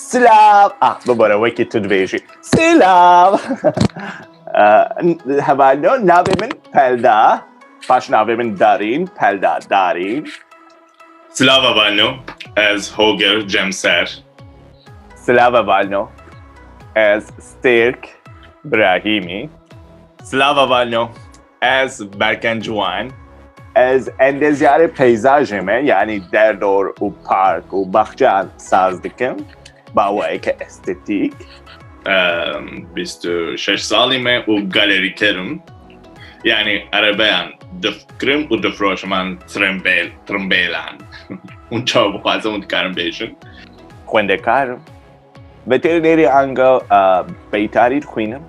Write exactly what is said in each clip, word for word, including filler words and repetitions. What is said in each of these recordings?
Silav! Ah, bibore, wekî tu dibêjî. Silav! Eh, hevalno, navê min Pelda. Paş navê min Darîn, Pelda Darîn. Silav hevalno, ez Hoger Cemser. Silav hevalno, ez Stêrk Brahîmî. Silav hevalno, ez Berken Ciwan. Ez endeziyarê peyzajê me, yanî derdor û park û baxçeyan saz dikim. Bi awayeke estetîk. Em, bîst û şeş salî me û galerîker im. Yanî erebeyan difikirim û difroşim, an trimbêl, trimbêlan. Hûn çawa bixwazin hûn dikarin bêjin. Xwendekar im. Veterinêrî ango, a, beytarî dixwînim.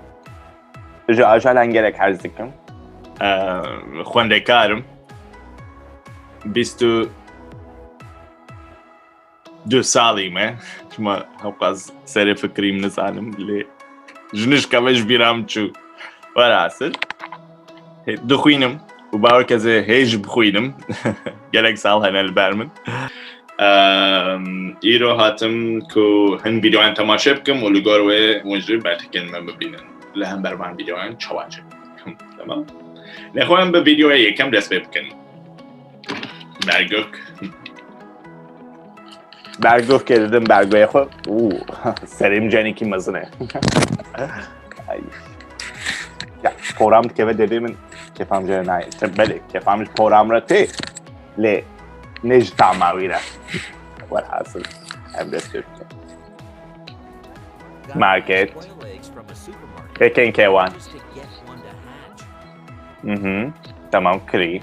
Ji ajalan gelek hez dikim. Em, xwendekar im. Bîst û du salî me. Çima hewqas serê fikirîm nizanim lê ji nişka me ji bîra min çû. Werhasil. Hê, dixwînim û bawer ke ez ê hê jî bixwînim. Gelek sal hene li ber min. Em, îro hatim ku hin vîdeoyan temaşe bikim û li gor wê hûn jî bertekên me bibînin. Li hember van vîdeoyan çawa çêbikim. Tamam. Lê xwe em bi vîdeoya yekem dest pê bikin. Bergok. Bergok kê didim bergoyê xwe. Û, serê min cenekî mezin e. Ay. Ya, poram dikeve devê min kefam jê nayê. Te belê, kefam ji poram re tê. Lê ne ji tama wî re. Werhasil. Em dest pê bikin. Market. Hêkên kewan. Mhm. Tamam, kirî.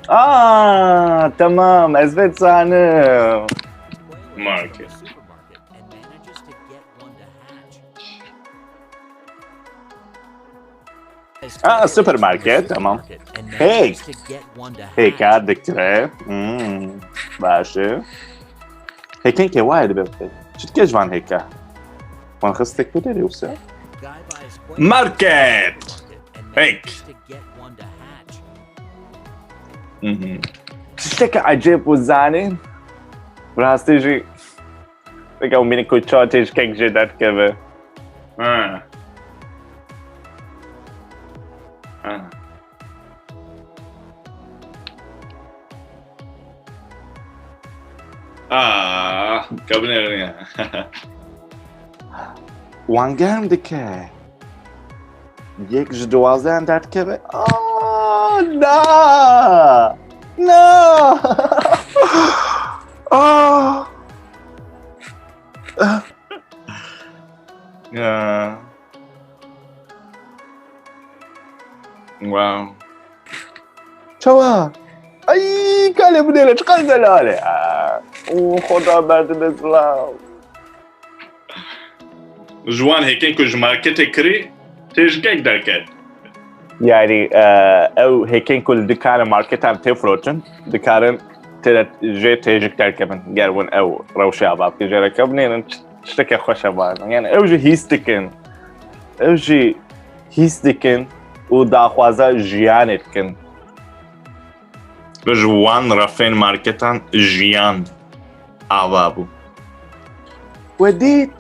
Aa, tamam, ez vê dizanim. Market. Aa, supermarket, tamam. Hey. Hêka dikire. Hmm, baş e. Hêkên kewa dibe. Çi dike ji van hêka? Wan xistek bide wisa. Market. Hêk. Mhm. Tiştekî ecêb û zanîn. Rastî jî veke hûn bînin ku çawa têjikek jê derdikeve. Ha. Ha. Ah, kabine ya. Wan germ dike. Yek ji duwazdeh derdikeve. Ah, na! Na! Ah! Ya. Wow. Çawa? Ay, kalê binêre, çiqas delal e. Aa, û Xweda berdine zilam. Ji wan hêkên ku ji marketê kirî, têjikek derket. Yanî, e, ew hêkên ku li dikane marketan tê firotin, dikarin tê de jê têjik derkevin. Ger hûn ew rewşê ava bikin, jê re kevnêrin, tişteke xweş e barin. Yanî ew jî hîs dikin. Ew jî hîs dikin û daxwaza jiyanê dikin. Ji wan refên marketan jiyan ava bû. We dît.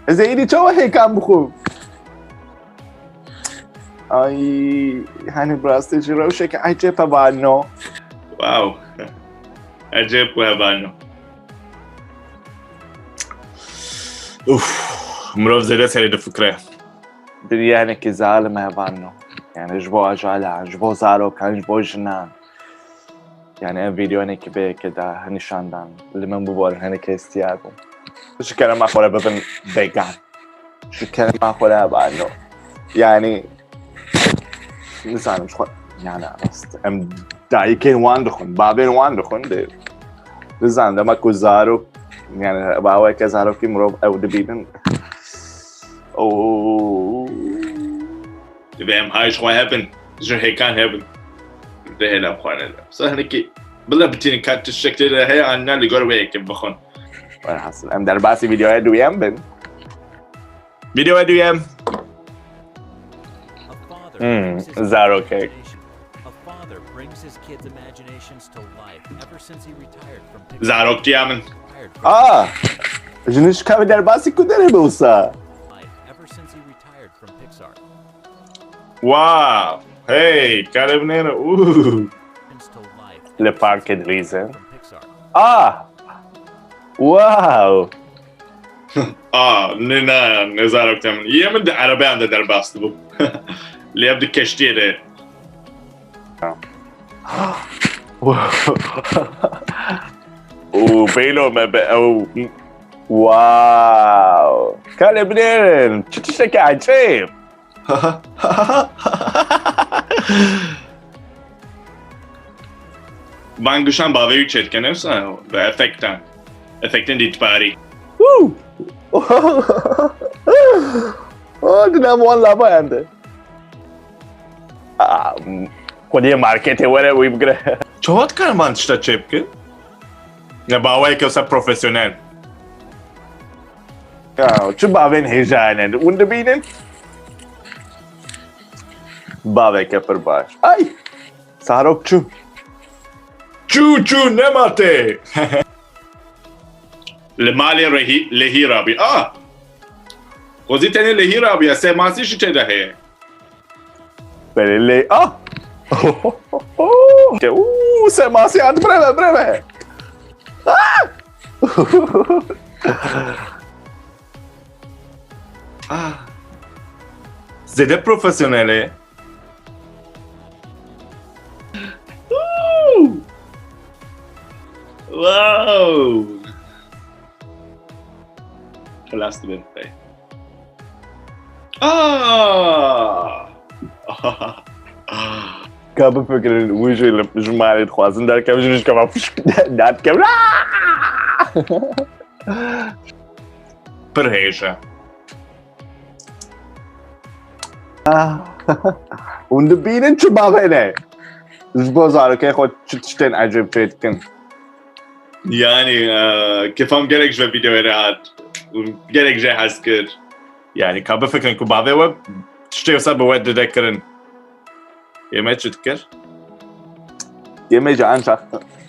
Ez ê êdî çawa hêkan bixwim? Ay, hani bi rastî jî rewşeke ecêb e vano. Wow. Ecêb we vano. Uf, mirov zêde serê difikire. Dinya hinekî zalim e vano. Yani ji bo ajalan, ji bo zarokan, ji bo jinan. Yani ev vîdeo hinekî bê yekê da nîşan dan. Li min biborin, hinek hestiyar bûm. Ji kerema xwe re bibin vegan. Ji kerema xwe re vano. Yani nizanim ji xwe, yani rast. Em dayikên wan dixwin, bavên wan dixwin dê. Nizanim dema ku zarok, yani baweke zarokî mirov ew dibînin. Oo. Divê em hay ji xwe hebin, ji hêkan hebin. Divê hêla bi xwe nede. Sa hinekî bila bitînin ka tiştek tê de heye an na li gor wê yekê bixwin. Welhasil, em derbasî vîdeoya duyem bin. Vîdeoya duyem. Hmm, zarokek. his kids' imaginations to life ever since he retired from Pixar. Zaroktiya min. Retired from Aa! Ji nişka ve derbasî ku derê be wisa? Life ever since he retired from Pixar. Wow. Hey, kare binêre. Ooh. To life Li parkê dilîzin. From Pixar. Aa! Wow! Aa, ne ne ne zaroktiya min. Yê min di erebeyan de derbas dibû. Lê ev di keştiyê de. Û bêlo me be ew. Wow! Kare binêrin. Çi tiştekî ecêb. Van gişan bavê wî çêdikene wisa bi efektan. Efektên dîtbarî. Woo! Oh, di nav wan lavayan de. Aa, Xwediyê marketê were wî bigire. Çawa dikarin van tişta çêbikin? Ne baweyeke wisa profesyonel. Ya, çi bavên hêja hene. Hûn dibînin? Baveke pir baş. Ay! Sarok çû. Çû çû nema tê. Li malê rehî lehî rabî. Ah! Xwezî tenê lehî rabî ya, sê masî jî tê de heye. Belê lê. Ah! Uuu, semasî hat bireve, bireve. Ah! Ah! Zêde profesyonel e. Ooh! Wow! Xilas dibin pey. Ah! Ka bifikirin, wî jî li ji malê dixwazin derkevin, jî ji keva fişk derdikem. Pir hêj e. Hûn dibînin çi bavê ne? Ji bo zarokê xwe çi tiştên ecêb çê dikin? Yani, e, kefam gelek ji vê videoyê re hat. Gelek jê hez kir. Yani, ka bifikirin ku bavê we tiştê wisa bi we dide kirin. Ê me çi dikir? Yê me jî ancax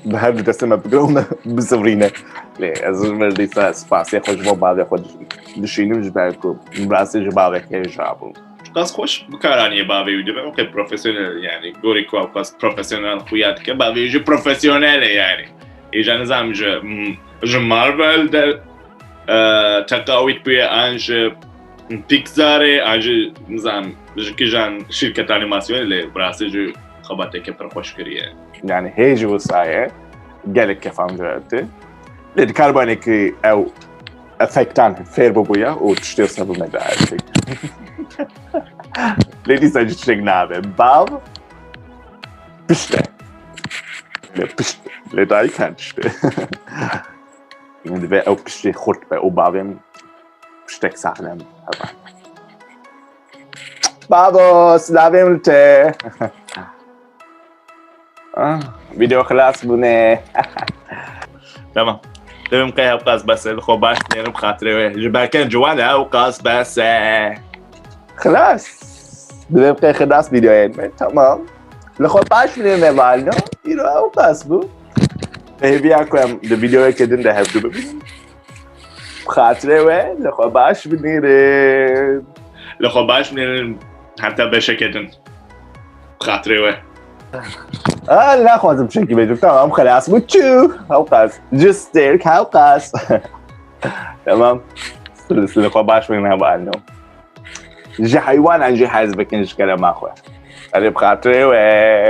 bi her du destê me bigire û me bisivrîne. Lê ez ji me dîsa spasê xwe ji bo bavê xwe dişînim, ji ber ku bi rastî ji bavê hêja bû. Qas xweş bikaranî bavê wî dibe, weke profesyonel yani. Gorî ku ew qas profesyonel xuya dike, bavê wî jî profesyonel e yani. Êja nizam ji, ji Marvel de, e, teqawît bûye, an ji Pixarê, an ji, nizam, ji kijan şîrket anîmasyonê, lê bi rastî jî xebateke pir xweş kiriye. Yani hê ji wisa ye, gelek kefam ji we tê. Lê dikaribanê ki ew efektan fêr bibûya û tiştê wisa bi me de ertê. Lê dîsa jî tiştek nabe. Bav pişt e. Lê pişt, lê dayik her tişt e. Divê ew piştê xurt be û bavê min piştek saxlem heba. Babo, silavê min te. Ah, Video xilas bûne. Tamam. Divê min qey hewqas bes e, li xwe baş dinêrim, xatirê wê. Ji berken ciwan e, hewqas bes e. Xilas. Divê qey xilas videoyên me. Tamam. Li xwe baş bûne me valino. Îro ew qas bû. Hêviya ku em di videoyeke din de hevdu bibînin. Bi xatirê we li xwe baş binêrin. Li xwe baş binêrin heta beşeke din. Bi xatirê we. Ah, naxwazim şekî bêjim. Tamam, xilas bû. Çû. Hewqas. Just stêrk hewqas. Tamam. Li xwe baş binêrin hevalino. Ji heywanan jî hez bikin ji kerema xwe. Erê bi xatirê we.